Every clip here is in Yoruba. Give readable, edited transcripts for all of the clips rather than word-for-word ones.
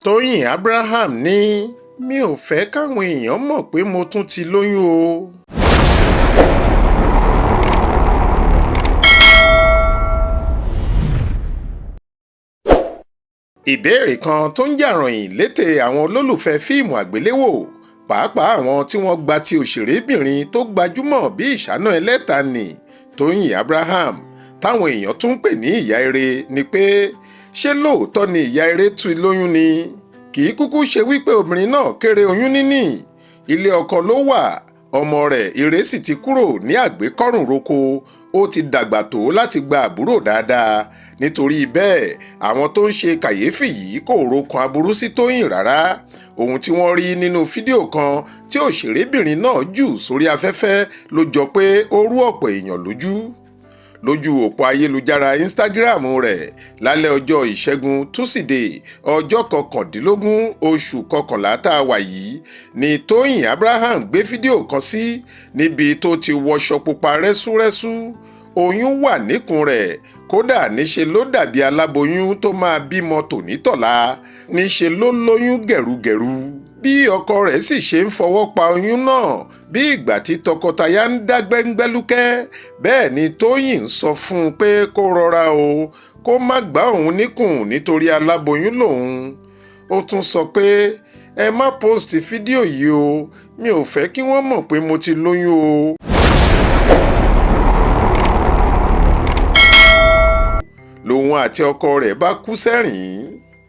Tóyìn Abraham ní mi ò fẹ́ káwọn èèyàn mọ̀ pé mo tún ti lóyún o. Ìbéèrè kan tó ń jà ròhìn létè àwọn olólùfẹ́ fíìmù àgbéléwò, pàápàá àwọn tí wọ́n gba ti òṣèrébìnrin tó gbajúmọ̀ bí ìṣáná ẹlẹ́ta ní Tóyìn Abraham, táwọn èèyàn tún ń pè ní Ìyá Eré, ni pé ṣé lóòótọ́ ni Ìyá Eré ti lóyún ni? Kì í kúkú ṣe wípé obìnrin náà kéré oyún níní. Ilé ọkọ ló wà, ọmọ rẹ̀ Ire sì ti kúrò ní àgbékọ́rùn roko, ó ti dàgbà tó láti gba àbúrò dáadáa. Nítorí bẹ́ẹ̀, àwọn tó ń ṣe kàyéfì yìí kò rokàn aburú sí Tóyìn rárá. Ohun tí wọ́n rí nínú fídíò kan tí òṣèrébìnrin náà jù sórí afẹ́fẹ́ ló jọ pé ó rú ọ̀pọ̀ èèyàn lójú. Lójú òpó ayélujára Instagram rẹ̀ lálẹ́ ọjọ́ Ìṣẹ́gun Túsídẹ̀ẹ́, ọjọ́ 19 oṣù kọkànlá tá a wà yìí, ni Tóyìn Abraham gbé fídíò kan sí níbi tó ti wọṣọ pupa rẹ́súrẹ́sú. Oyún wà níkùn rẹ̀, kódà níṣe ló dàbí aláboyún tó máa bímọ tònítọ̀la, níṣe ló lóyún gẹ̀rúgẹ̀rú. Bí ọkọ rẹ̀ sì ṣe ń fọwọ́ pa oyún náà bí ìgbà tí tọkọtaya ń dá gbẹ́ngbẹ́lúkẹ́, bẹ́ẹ̀ ni Tóyìn ń sọ fún un pé kó rọra o, kó má gbá òun níkùn nítorí aláboyún lòun. Ó tún sọ pé ẹ má post fídíò yìí o, mi ò fẹ́ kí wọ́n mọ̀ pé mo ti lóyún o. Lòun àti ọkọ rẹ̀ bá kú sẹ́rìn-ín.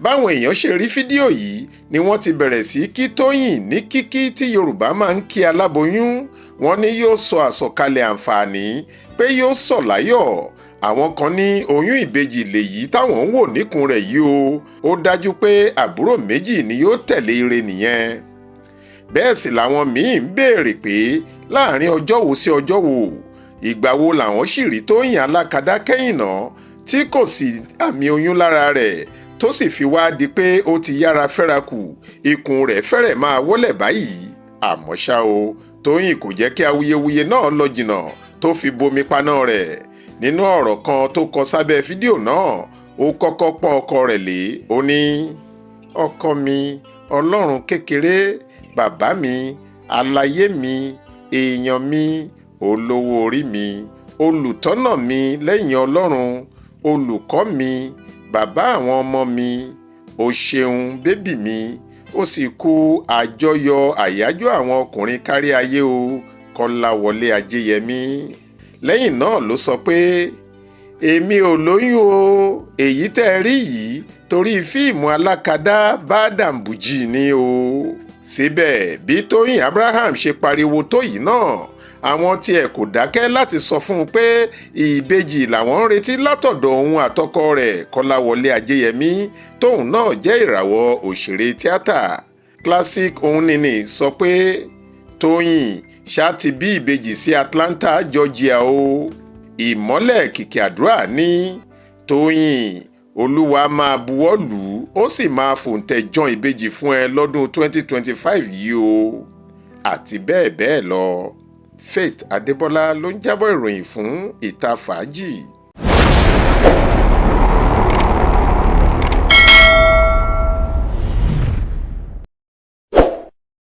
Báwọn èèyàn ṣe rí fídíò yìí ni wọ́n ti bẹ̀rẹ̀ sí kí Tóyìn ní kíkí tí Yorùbá máa ń kí aláboyún. Wọ́n ní yóò sọ àsọkalẹ̀ àǹfààní, pé yóò sọ̀ láyọ̀. Àwọn kan ní oyún ìbejì lèyí táwọn ń wò níkùn rẹ̀ yìí o, ó dájú pé àbúrò méjì ni yóò tẹ̀lé ire nìyẹn. Bẹ́ẹ̀ sì làwọn míín ń béèrè pé láàrin ọjọ́ wo sí ọjọ́ wo, ìgbà wo làwọn sì rí Tóyìn Alákadá kẹ́yìn náà tí kò sí àmì oyún lára rẹ̀, tó sì fi wá di pé ó ti yára fẹ́ra kù, ikùn rẹ̀ fẹ́rẹ̀ máa wọ́lẹ̀ báyìí. Àmọ́ ṣá o, Tóyìn kò jẹ́ kí awuyewuye náà lọ jìnnà tó fi bomi paná rẹ̀. Nínú ọ̀rọ̀ kan tó kọ sábẹ́ fídíò náà, ó kọ́kọ́ pọ́n ọkọ rẹ̀ lé. Ó ní, ọkọ mi, ọlọ́run kékeré, bàbá mi, aláyé mi, èèyàn mi, olówó orí mi, olùtọ́nà mi lẹ́yìn Ọlọ́run, olùkọ́ mi, bàbá àwọn ọmọ mi, o ṣeun bébì mi, ó sì kú àjọyọ̀ àyájọ́ àwọn ọkùnrin kárí ayé o, Kọ́láwọlé Ajéyẹmí. Lẹ́yìn náà ló sọ pé èmi ò lóyún o, èyí tẹ́ ẹ rí yìí torí fíìmù Alákadá Bádàǹbùjì ni o. Síbẹ̀ bí Tóyìn Abraham ṣe pariwo tó yìí náà, àwọn tiẹ̀ kò dákẹ́ láti sọ fún un pé ìbejì làwọn ń retí látọ̀dọ̀ òun àtọkọ rẹ̀ Kọ́láwọlé Ajéyẹmí, tóun náà jẹ́ ìràwọ̀ òṣèré tíátà. Classic Ohunnini sọ pé Tóyìn ṣá ti bí ìbejì sí Atlanta, Georgia o. Ìmọ́lẹ̀ Kìkì Àdúrà ní Tóyìn, Olúwa máa buwọ́ lù ú, ó sì máa fòǹtẹ̀ jan ìbejì fún ẹ lọ́dún 2025 yìí o, àti bẹ́ẹ̀ bẹ́ẹ̀ lọ. Faith Adébọlá ló ń jábọ̀ ìròyìn fún Ìta Fàájì.